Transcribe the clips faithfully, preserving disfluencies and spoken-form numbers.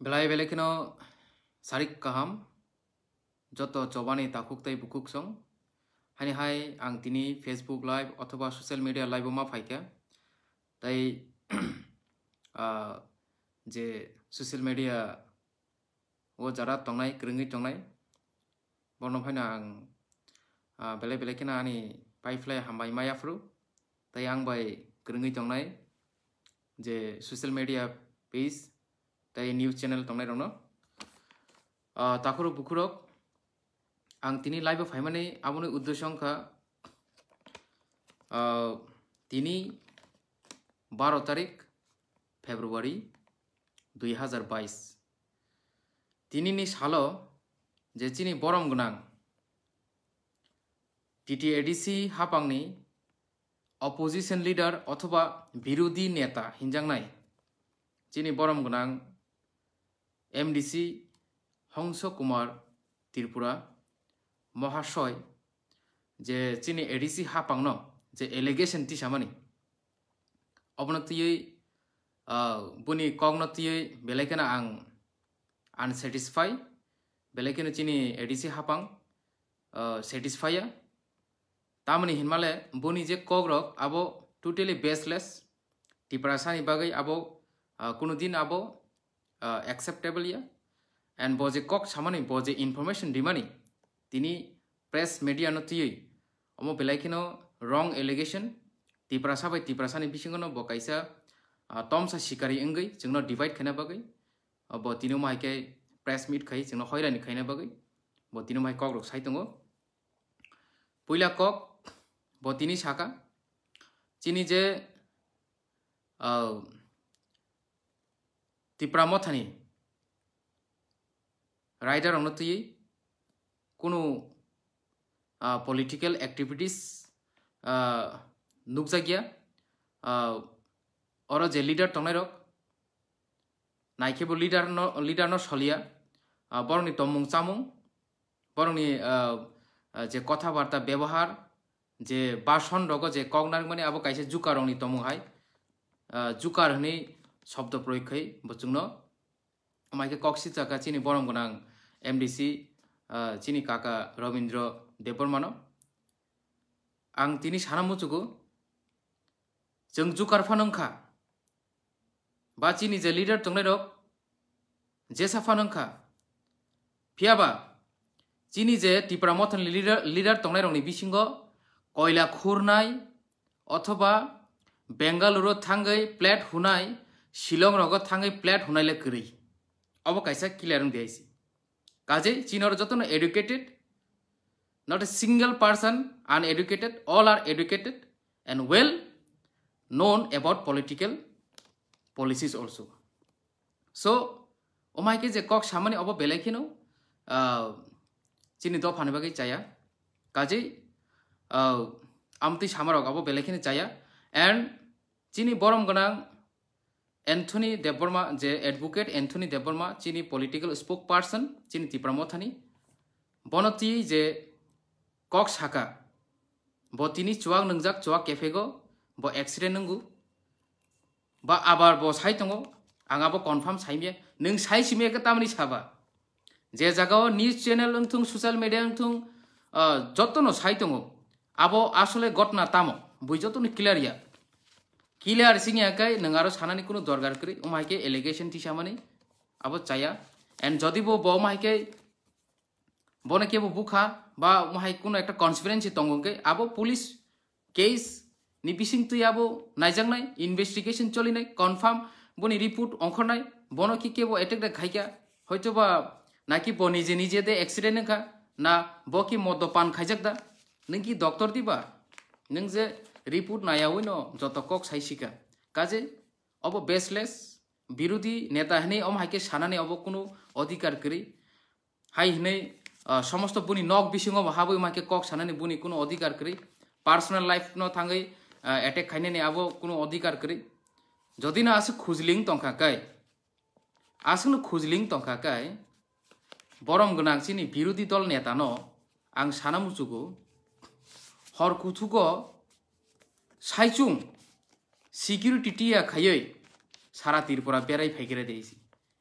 Belai belai kheno sarik kaham, joto chobani takhuk tei bukhuk song. Hani hai ang tini Facebook live othoba social media live o ma phaikha. Tai, ah, je social media o jara tongnai, kwrwngwi tongnai, bono phaino ang, ah, belai belai kheno ani paiphlai hambai ma yaphru. Tai ang bai kwrwngwi tongnai je social media page tai news channel tongnai rokno. Ah, takhurok bukhurok, ang tini live o phaimani aboni uddesyo wngkha, ah, tini baro tarik February dui hazar bais. Tinini salo je chini borom gwnang T T A D C hapangni opposition leader othoba birodhi neta hinjaknai chini borom gwnang M D C Hongso Kumar Tripura Mohasoy je chini A D C hapangno je allegation tisamani, obono twiwi, ah, boni kokno twiwi belai kheno ang unsatisfy, belai kheno chini A D C hapang, ah, satisfy ya. Tamoni hinmale boni je kokrok abo totally baseless, Tiprasani bagwi abo, ah, kunu din abo, ah, acceptable ya. And bo je kok samani, bo je information rimani, tini press media no twiwi omo belai kheno wrong allegation, Tiprasa bai Tiprasani bisingo no bo kaisa, ah, tomsa sikari wngwi chwngno divide khaina bagwi, ah, bo tini omo hai khe press meet khai chwngno hoirani khaina bagwi bo tini omo hai kokrok sai tongo. Puila kok bo tini saka, chini je, ah, Tipra Mothani rider rokno twiwi kunu, ah, political activities, ah, nukjakya, ah, oro je leader tongnai rok, naikhebo leader no, leader no soliya, ah, borokni tongmung chamung, borokni, ah, ah, je kotha barta bebohar, je bason rogo je kok narwkmani abo kaisa jukar rokni tongmung hai, ah, jukar hwnwi shobdo proyog khai bo chwngno. Amai khe kok sijak kha chini borom gwnang M D C, ah, chini kaka Robindra Debbarmano. Ang tini sana muchugo, chwng jukar phano wngkha, ba chini je leader tongnai rok jesa phano wngkha, phiya ba chini je Tipra Mothani leader, leader tongnai rokni bisingo koila khurnai othoba Bengaluru thangwi plate hunai, Shillong rogo thangwi plate hunai le kwrwi. Obo kaisa clear wng di hai se. Kaje chini oro jotono educated, not a single person uneducated, all are educated and well known about political policies also. So, omai khe je kok samani obo belai kheno, ah, chini dophani bagwi chaya. Kaje, ah, amtwi samarok obo belai kheno chaya. And chini borom gwnang Anthony Debbarma, je advocate Anthony Debbarma, chini political spokesperson, chini Tipra Mothani, bono twi je kok saka, bo tini chuak nwngjak, chuak kephego, bo accident nwngu, ba abar bo sai tongo, ang abo confirm saimya, nwng sai simya khe tamni saba? Je jagao news channel wngthung, social media wngthung, ah, jotono sai tongo. Abo asole ghotna tamo? Bui jotono clear ya. Clear sing ya kai nwng aro sanani kuno dorkar kwrwi. Omo hai khe allegation tisamani abo chaya. And jodi bo, bo omo hai khe bono kebo bukha ba omo hai kuno ekta conspiracy tongo hwnkhe abo police case ni bising twi abo naijaknai, investigation cholinai, confirm boni report ongkhornai, bono ki kebo attack da khaikha, hoito ba naki bo nije nije de accident wngkha, na bo ki modopan khaijak da, nwng ki doctor diba, nwng je report naiyawi no joto kok sai sika, kaje obo baseless, birodhi neta hinwi omo hai khe sanani obo kuno odhikar kwrwi. Hai hinwi, ah, somosto buni nok bisingo bo habwi ma khe kok sanani buni kuno odhikar kwrwi. Personal life no thangwi, ah, attack khainani abo kuno odhikar kwrwi. Jodi no aswk khujling tongkha kai, aswkno khujling tongkha kai, borom gwnang chini birodhi dol neta no ang sana muchugo, hor kuthugo saichung security tiya khaiwi sara Tripura berai phaigra de isi.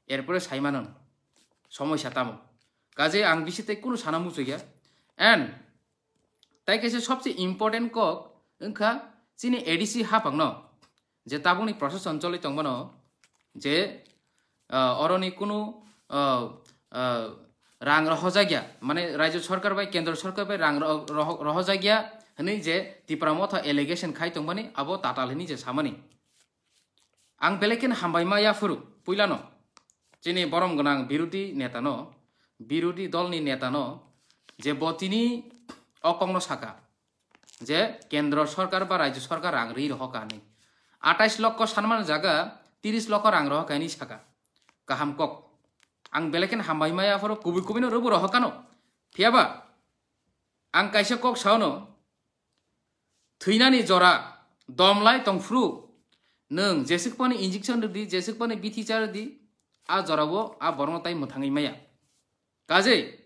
Erpore saimano somosya tamo. Kaje ang bisi tei kunu sana muchukya. And tai kaisa sobse important kok wngkha chini A D C hapangno, je tabukni procession choli tongmano, je, ah, oroni kunu, ah, ah, rang rohojakya, mane Rajya Sarkar bai Kendra Sarkar bai rang ro-, roho-, rohojakya hwnwi je Tipra Motha allegation khai tongmani, abo tatal hwnwi je samani. Ang belai kheno hambai ma yaphuru puilano chini borom gwnang birodhi netano, birodhi dolni netano, je bo tini o kokno saka je Kendra Sarkar ba Rajya Sarkar rang ri rohoka hwnwi. Atais lokho sanmani jaga tiris lokho rang rohoka hwnwi saka. Kaham kok. Ang belai kheno hambai ma yaphuru kubui kubui no rwbu rohokano. Phiyaba ang kaisa kok saono, thwinani jora domlai tongphuru nwng jeswk phano injection rwdi, jeswk phano bithi cha rwdi, a jorao a borokno tai mwthangwi maya. Kajei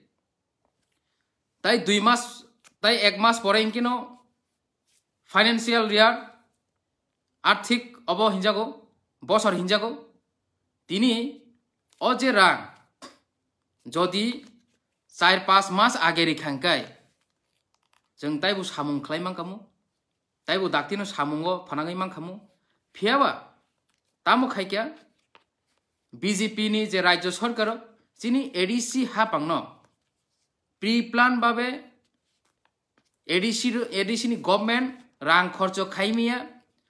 tai dui mas, tai ek mas pore hinkeno financial year, arthik obo hinjago, bosor hinjago. Tini o je rang jodi char pas mas age rikha hwnkhe, chwng taibo samung khlai mankhamu, taibo daktino samungo phanangwi mankhamu. Phiyaba tamo khaikha, B J P ni je Rajya Sarkar o chini A D C hapangno pre-plan babe A D C ro-, A D C ni government rang khorcho khaimaya,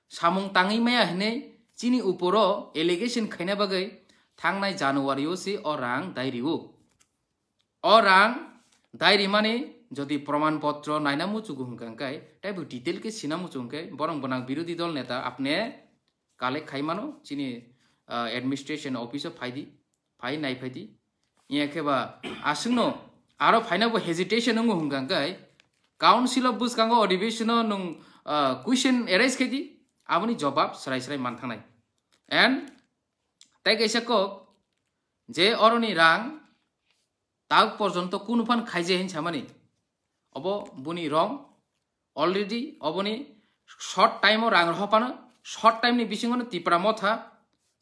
samung tangwi maya hwnwi chini uporo allegation khaina bagwi thangnai January o se o rang dai rio. O rang dai rimani jodi proman potro naina muchugo hwnkha hwnkhe, taibo detail khe sina muchung khe, borok gwnang birodhi dol neta apne collect khai mano chini, ah, administration office o phai di, phai nai phai di. Iya khe ba aswkno aro phaina bo hesitation wngo hwnkha hwnkhe council o bwskango adhibeshon o nwng, ah, question arise khai di, aboni jobab srai srai manthangnai. And tai kaisa kok je oroni rang tak porjonto kunu phan khaijai hin samani. Obo buni wrong. Already oboni short time o rang rohopano, short time ni bisingo no Tipra Motha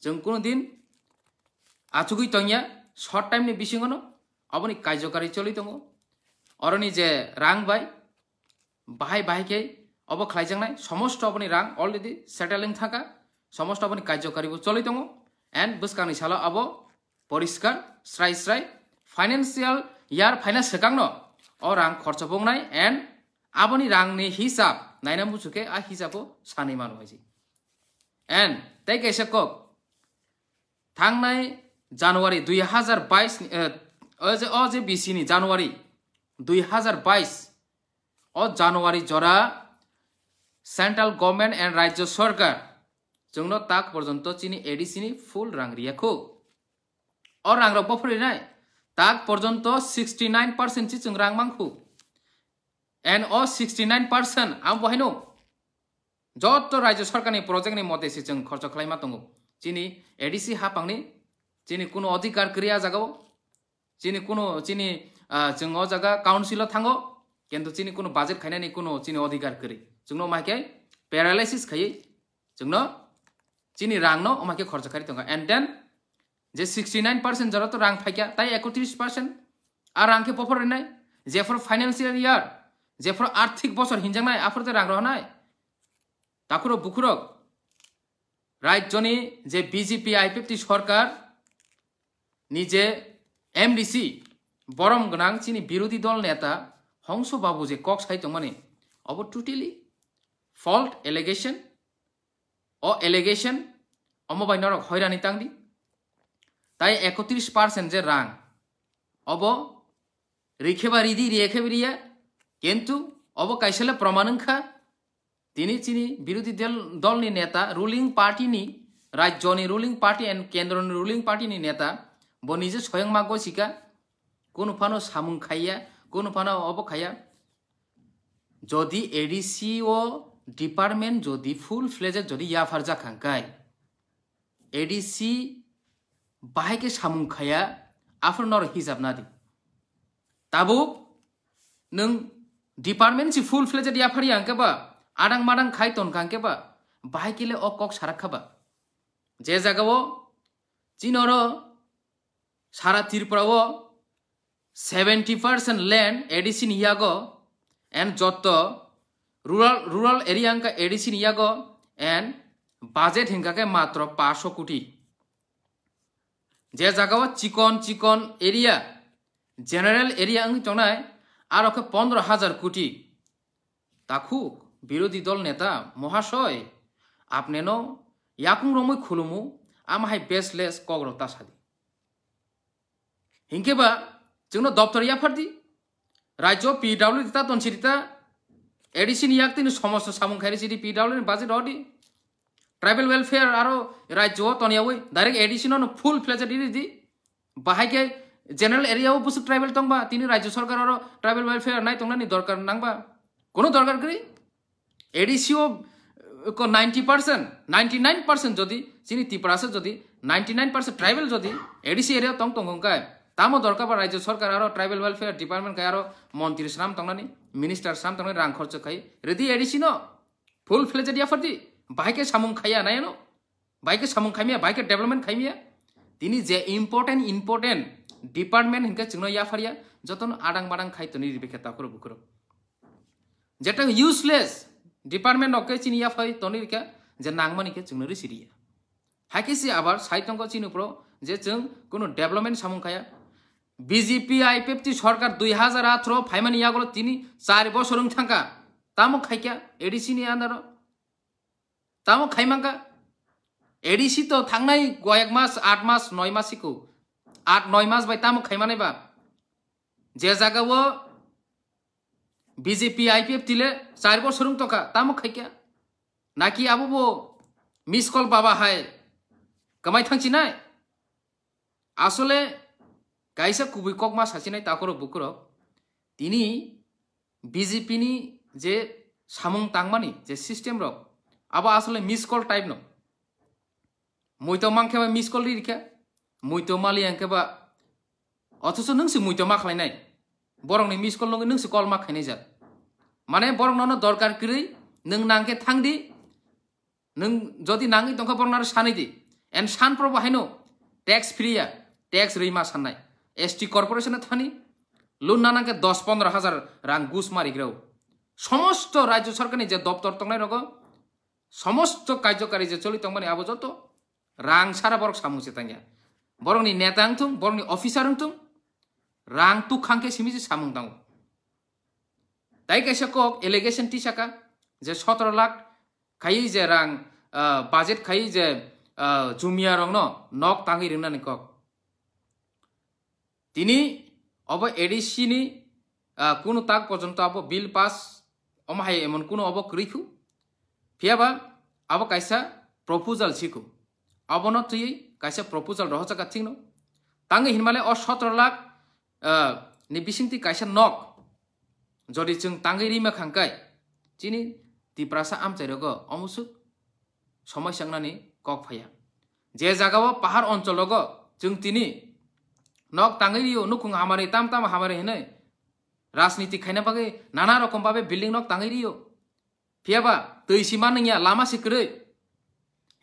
chwng kunu din achugwi tongya, short time ni bisingo no oboni kaijokari choli tongo. Oroni je rang bai bahai bahai khe obo khlaijaknai, somosto oboni rang already settling thangkha, somosto oboni kaijokari bo choli tongo, and bwskangni salo abo poriskar srai srai financial year phaina swkangno o rang khorcho bongnai and aboni rangni hisab naina muchukhe a hisabo sanwi mano hai se. And tei kaisa kok, thangnai January dui hazar bais ni, eh, o je, o je bisi ni January dui hazar bais, o January jora central government and Rajya Sarkar chwngno tak porjonto chini A D C ni full rang riyakho. O rangrok bo phwrwinai tak porjonto sixty nine percent si chwng rang mankhu. And o sixty nine percent ang bo haino joto Rajya Sarkar ni project ni mote si chwng khorcho khlaima tongo. Chini A D C hapang ni chini kuno adhikar kwrwi a jaga o. Chini kuno, chini, ah, chwng o jaga council o thango, kintu chini kuno budget khainani kuno chini adhikar kwrwi. Chwngno mai khe paralysis khaiwi chwngno chini rangno omai khe khorcha kharwi tongo. And then je sixty nine percent jora to rang phaikha, tai ekotris percent a rang khe bophor rinai, jephor financial year, jephor arthik bosor hinjaknai, aphor te rang rohonai. Takhurok bukhurok, rajyoni je B J P I P F T sorkar ni je M D C borom gwnang chini birodhi dol neta Hongso Babu je kok sai tongmani, obo totally fault allegation. O allegation omo bai norok hoirani tangdi. Tai ekotris percent je rang, obo rikhe ba ridi, rikhe ba riya, kintu obo kaisa le proman wngkha. Tini chini birodhi dol, dolni neta, ruling party ni, rajyoni ruling party and kendroni ruling party ni neta, bo nije soyang ma gosika, kunu phano samung khaiya, kunu phano obo khaiya. Jodi A D C o department jodi full fledged jodi yaphar jak hangkai, A D C bahai khe samung khaiya, aphuru norok hijab nadi. Tabuk nwng department si full fledged yaphar ya hangke ba, adang madang khai ton hangke ba, bahai khe le o kok sarak kha ba. Je jaga o chini oro Sara Tripura o seventy percent land A D C ni yago and jotto rural, rural area wngkha A D C ni yago and budget hinkha khe matro paanch sho koti. Je jaga o chikon chikon area, general area wngwi tongnai aro khe pondro hajar koti. Takhuk, birodhi dol neta, mohashoy, apneno yakung romwi khulumu, ama hai baseless kokrok ta sadi. Hinkhe ba, chwngno doptor yaphardi, rajyo P W D ta tonsirita, A D C ni yaktini somosto samung khairi sidi P W D ni budget rodi, tribal welfare aro rajyo o toniyawi, direct A D C no full fledged ridi, bahai khe general area o busuk tribal tongba, tini rajyo sarkar aro tribal welfare nai tongnani dorkar nangba, kono dorkar kwrwi. A D C o, uh, ko ninety percent, ninety nine percent jodi chini Tiprasa jodi ninety nine percent tribal jodi A D C area tong tong hwnkhe, tamo dorkar ba rajyo sarkar aro tribal welfare department khai aro montri swnam tongnani, minister swnam tongnani rang khorcho khai redi A D C no full fledged yaphardi, bahai khe samung khaiya nai ano. Bai khe samung khaimya, bai khe development khaimya. Tini je important, important department hinkhe chwngno yapharya, jotono adang badang khai toni ribikhe takhurok bukhurok. Jeta useless department rok khe chini yaphai toni rikha, je nangmani khe chwngno risi riya. Haikhe se abar sai tongkho chini pro je chwng kuno development samung khaya. B J P I P F T sorkar dui hazar atharo phaimani yagulo tini char bosor wng thangkha. Tamo khaikha A D C ni under o. Tamo khaimangkha? A D C to thangnai koyek mas, aat mas, noi mas siko. Aat noi mas bai tamo khaimanai ba? Je jaga o B J P I P F T le char bosor wng tokha, tamo khaikha? Naki abo bo miss call baba hai kamai thangchinai? Asole kaisa kubui kokma sachinai takhurok bukhurok. Tini B J P ni je samung tangmani je system rok, abo asole miss call type no. Muito mankhe ba miss call ri rikha, muito mali angkhe ba, othocho nwng se muito ma khlainai. Borokni miss call nungwi nwng se call ma khainai jak. Mane borok nono dorkar kwrwi, nwng nangkhe thangdi, nwng jodi nangwi tongkha borok naro sanwi di. And san probo haino tax free ya, tax rwi ma sannai. S T corporation no thani loan nana khe dos pondro hajar rang gus ma rigrao. Somosto rajyo sarkar ni je doptor tongnai rogo, somosto karjokari je choli tongmani abo joto rang sara borok samung se tangya. Borokni neta wngthung, borokni officer wngthung, rang tukhang khe simi se samung tango. Tai kaisa kok allegation tisaka je sotro lakh khai je rang, ah, budget khai je, ah, jumia rokno nok tangwi ringnani kok. Tini obo A D C ni, ah, kunu tak porjonto abo bill pass omo hai emon kunu obo kwrwi khu. Phiya ba abo kaisa proposal sikhu. Abono twiwi kaisa proposal rohorjak thikno. Tangwi hinmale o sotro lakh, ah, ni bisingtwi kaisa nok jodi chwng tangwi rima khangkai, chini Tiprasa amchai rogo omusuk somai sangnani kok phaiya. Je jagao pahar onchol rogo chwng tini nok tangwi rio, nukhung hamari tam tam hamari hinwi rajniti khaina bagwi nana rokom babe building nok tangwi rio. Phiya ba twi si manwngya, lama si kwrwi.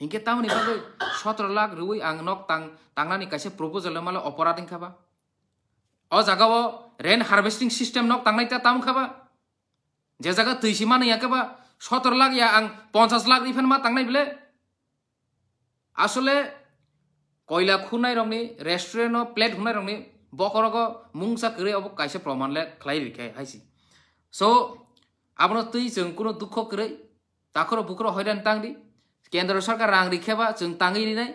Hinkhe tamoni bagwi sotro lakh rwui ang nok tang, tangnani kaisa proposal mala oporad wngkha ba. O jagao rain harvesting system nok tangnai ta tam wngkha ba. Je jaga twi si manwngya khe ba sotro lakh ya ang ponchash lakh rwi phan ma tangnai bile. Asole koila khunai rokni restaurant o plate hunai rokni bokorogo mungsa kwrwi obo kaisa proman le khlai rikhe haisi. So abono twi chwng kuno dukho kwrwi takhoro bukhoro hoiran tangdi. Kendro sarkar rang rikhe ba chwng tangwi rinai,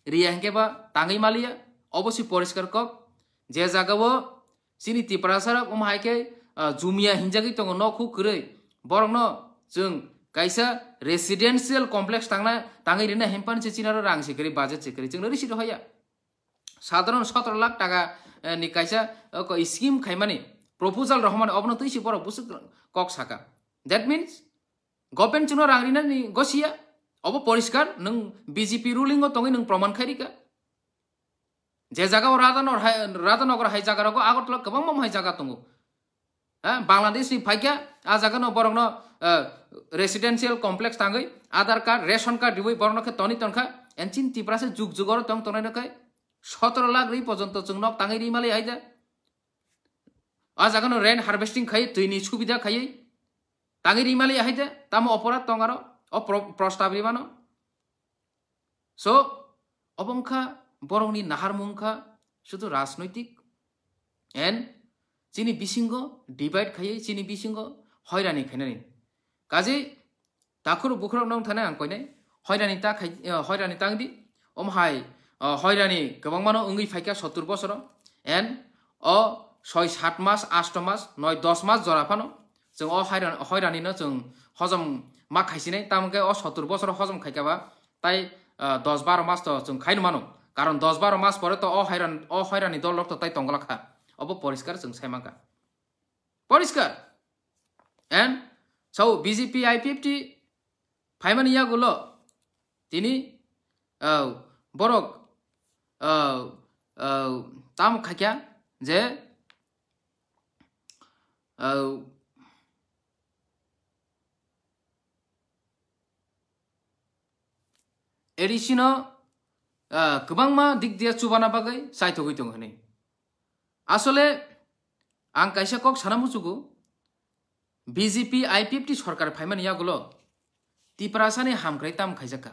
riya hinkhe ba tangwi maliya. Obo si poriskar kok je jagao Chini Tiprasa rok omo hai khe, ah, jumia hinjagwi tongo nok huk kwrwi. Borokno chwng kaisa residential complex tangna, tangwi rina hempani se chini aro rang se kwrwi, budget se kwrwi. Chwngno risi rohaya. Sadharon sotro lakh taka, eh, ni kaisa, eh, ko scheme khaimani, proposal rohormani, obono twi se borok bwswk kok saka. That means, government chwngno rang rinani gosiya, obo poriskar, nwng B J P ruling o tongwi nwng proman khai rika. Je jaga o Radhanor hai, Radhanagar hai jaga rogo Agartala kwbangma hai jaga tongo. Ha, Bangladesh ni phaikya, a jaga no borok no, eh, residential complex tangwi, Aadhaar card, ration card riwi borok no khe toni tonkha, and chini Tiprasa jug jug oro tong tongnai no khe, Sotoro lakh ri porjonto chwng nok tangwi ri mali hai de. A jaga no rain harvesting khai, twi ni subida khai, tangwi ri mali hai de. Tamo oporad tong aro, o pro-, prostab ri mano. So, obo wngkha borokni naharmung wngkha sudu rajnoitik and chini bisingo divide khai, chini bisingo hoirani khainani. Kaje takhurok bukhurok nong thane ang koinai hoirani ta khai, eh, hoirani tangdi. Om hai, eh, hoirani kwbangmano wngwi phaikha sottur bosoro. And o soi sat mas, asto mas, noi dos mas jora phano chwng o hoiran-, hoirani no chwng hojom ma khaisinai. Tamo khe o sottur bosoro hojom khaikha ba tai, ah, dos baro mas to chwng khaino mano. Karon dos baro mas pore to o hoiran-, o hoirani dol rok to tai tonglak kha. Obo poriskar chwng sai mankha. Poriskar. And so B J P I P F T phaimani yagulo tini, ah, borok, ah, ah, tam khaikha je, ah, A D C no, ah, kwbangma dik diya chubana bagwi chaithogwi tongo hinwi. Asole ang kaisa kok sana muchugo, B J P I P F T sorkar phaimani yagulo Tiprasani hamkrai tam khaijakha.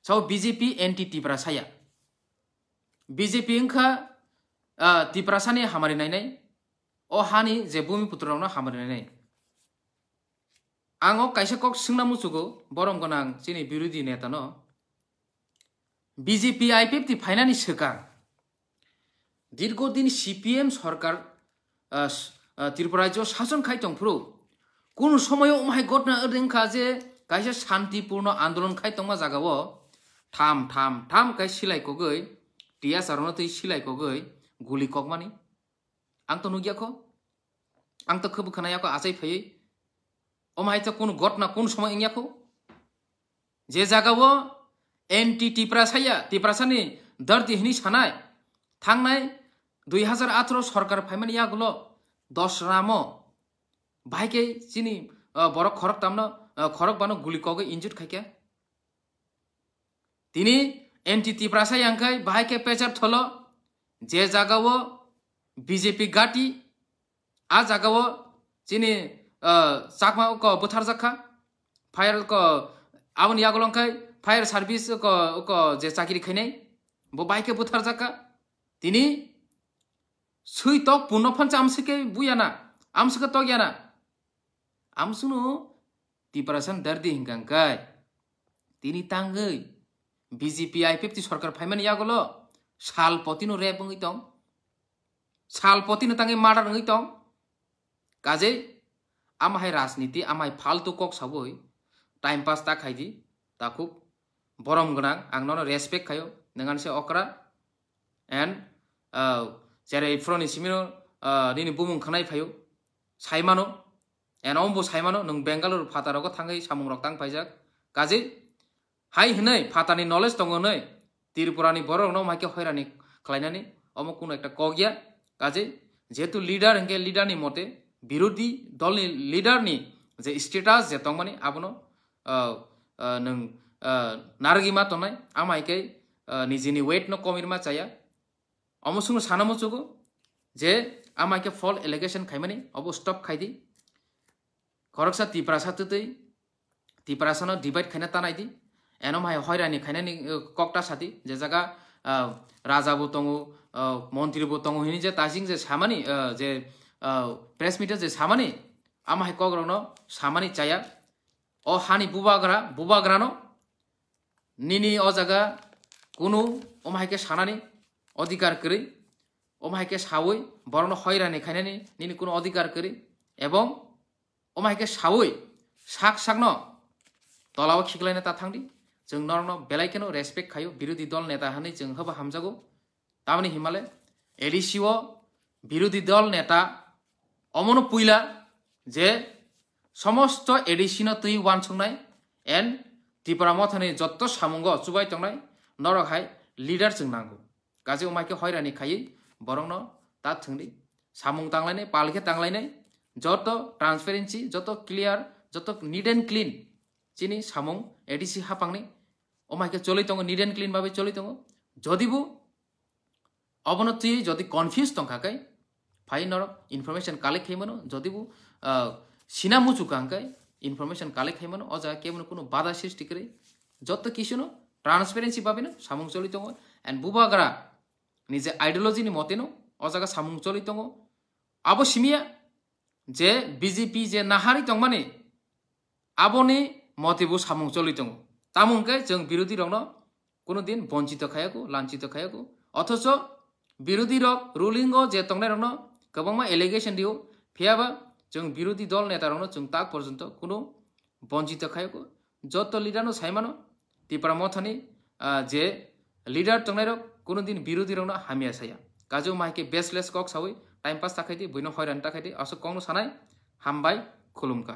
Sao B J P anti Tiprasa ya. B J P wngkha, ah, Tiprasani hamari nainai, o hani je bumi putrorokno hamari nainai. Ang o kaisa kok swngna muchugo, borom gwnang chini birodhi neta no. B J P I P F T phainani swkang dirgo din C P M sorkar, ah, s-, ah, Tripura rajyo sason khai tongphuru. Kunu somoyo omhai gotna wngkha je kaisa shantipurno andolon khai tongma jagao tham tham tham kai silai kogwi, T S R no twi silai kogwi guli kokmani. Ang to nugya kho. Ang to khubu khna yakho achai phaiwi. Omo hai to kunu gotna kun somoi wngya kho. Je jagao anti Tiprasa ya, Tiprasani dardi hini sanai. Thangnai dui hazar atharo sorkar phaimani yagulo dos ramo. Bahai khe chini, ah, borok khorok tamno, ah, khorok bano guli kogwi injure khaikha. Tini anti Tiprasa yangkhai bahai khe pechar tholo, je jagao B J P gati, a jagao chini, ah, Chakma ko butharjakha, fire ko aboni yagolong khai fire service ko, ko je chakiri khainai, bo bahai khe butharjakha. Tini sui tok punno phancha amsike buyana, amsike tok yana. Amsunu Tiprasa dardi hingkang kai. Tini tangwi B J P I P F T sorkar phaimani yagulo sal potino rep wngwi tong. Sal potino tangwi murder wngwi tong. Kajei amahai rajniti, amahai faltu kok sawi time pass ta khaidi, takhuk borom gwnang, ang nono respect khayo, nwngan se okra. And, uh, jere iphro ni simino, uh, nini bumung khanai phayo, saimano, and ombo saimano, nwng Bengaluru phataro go thangwi samung rok tang paijak. Kaji, hai hwnwi phatani knowledge tongo hwnwi, Tripura ni borok no maike hoirani khlainani, omo kuno ekta kok ya. Kaji, jehetu leader hwnkhe leader ni mote, birodhi dol ni leader ni je status je tongmani, abono, uh, uh, nwng, uh, narwgwi ma tongnai, amai khe, uh, nijini weight no komirma chaya. Omo sungno sana muchugo je amai khe false allegation khaimani, obo stop khaidi. Khoroksa Tiprasa twtwi, Tiprasano divide khaina tanai di. Eno mai hoirani khainani, uh, kokta sadi, je jaga, uh, raja bo tongo, uh, montri bo tongo hini je tajing je samani, uh, je, uh, press meet je samani, amai kokrokno samani chaya. O hani bubagra, bubagrano nini o jaga kunu omo hai khe sanani odhikar kwrwi, omo hai khe sawi borokno hoirani khainani nini kunu odhikar kwrwi, ebong omo hai khe sawi sak sakno tolao khiklaina ta thangdi. Chwng norokno belai kheno respect khaio, birodhi dol neta hwnwi chwng hwba hamjago. Tamoni himale A D C o birodhi dol neta omono puila je somosto A D C no twi uansuknai and Tipra mothani jotto samungo chubai tongnai norok hai leader chwng nango. Kaje umai khe hoirani khaiwi borokno ta thwngdi. Samung tanglainai, pal khe tanglainai, joto transparency, joto clear, joto neat and clean. Chini samung A D C hapangni umai khe choli tongo, neat and clean babe choli tongo. Jodibo Obono twi jodi confuse tongkha khe, phai norok information collect khaimano, jodi bo, ah, sina muchukha hwnkhe information collect khaimano, o jaga kebono kuno bada srishti kwrwi. Jotto kisuno transparency babino samung choli tongo, and bubagra ni je ideology ni moteno o jaga samung choli tongo. Abo simiya je B J P je nahari tongmani, aboni mote bo samung choli tongo. Tamo hwnkhe chwng birodhi rokno kuno din bonchito khayako, lanchito khayako. Othocho birodhi rok ruling o je tongnai rokno kwbangma allegation rio, phiyaba chwng birodhi dol neta rokno chwng tak porjonto kuno bonchito khayako. Jotto leader no saimano, Tipra Mothani, ah, je leader tongnai rok kuno din birodhi rokno hamya saya. Kaju mai khe baseless kok sawi time pass ta khaidi, buino hoiran ta khaidi, aswk kokno sanai. Hambai, khulumkha.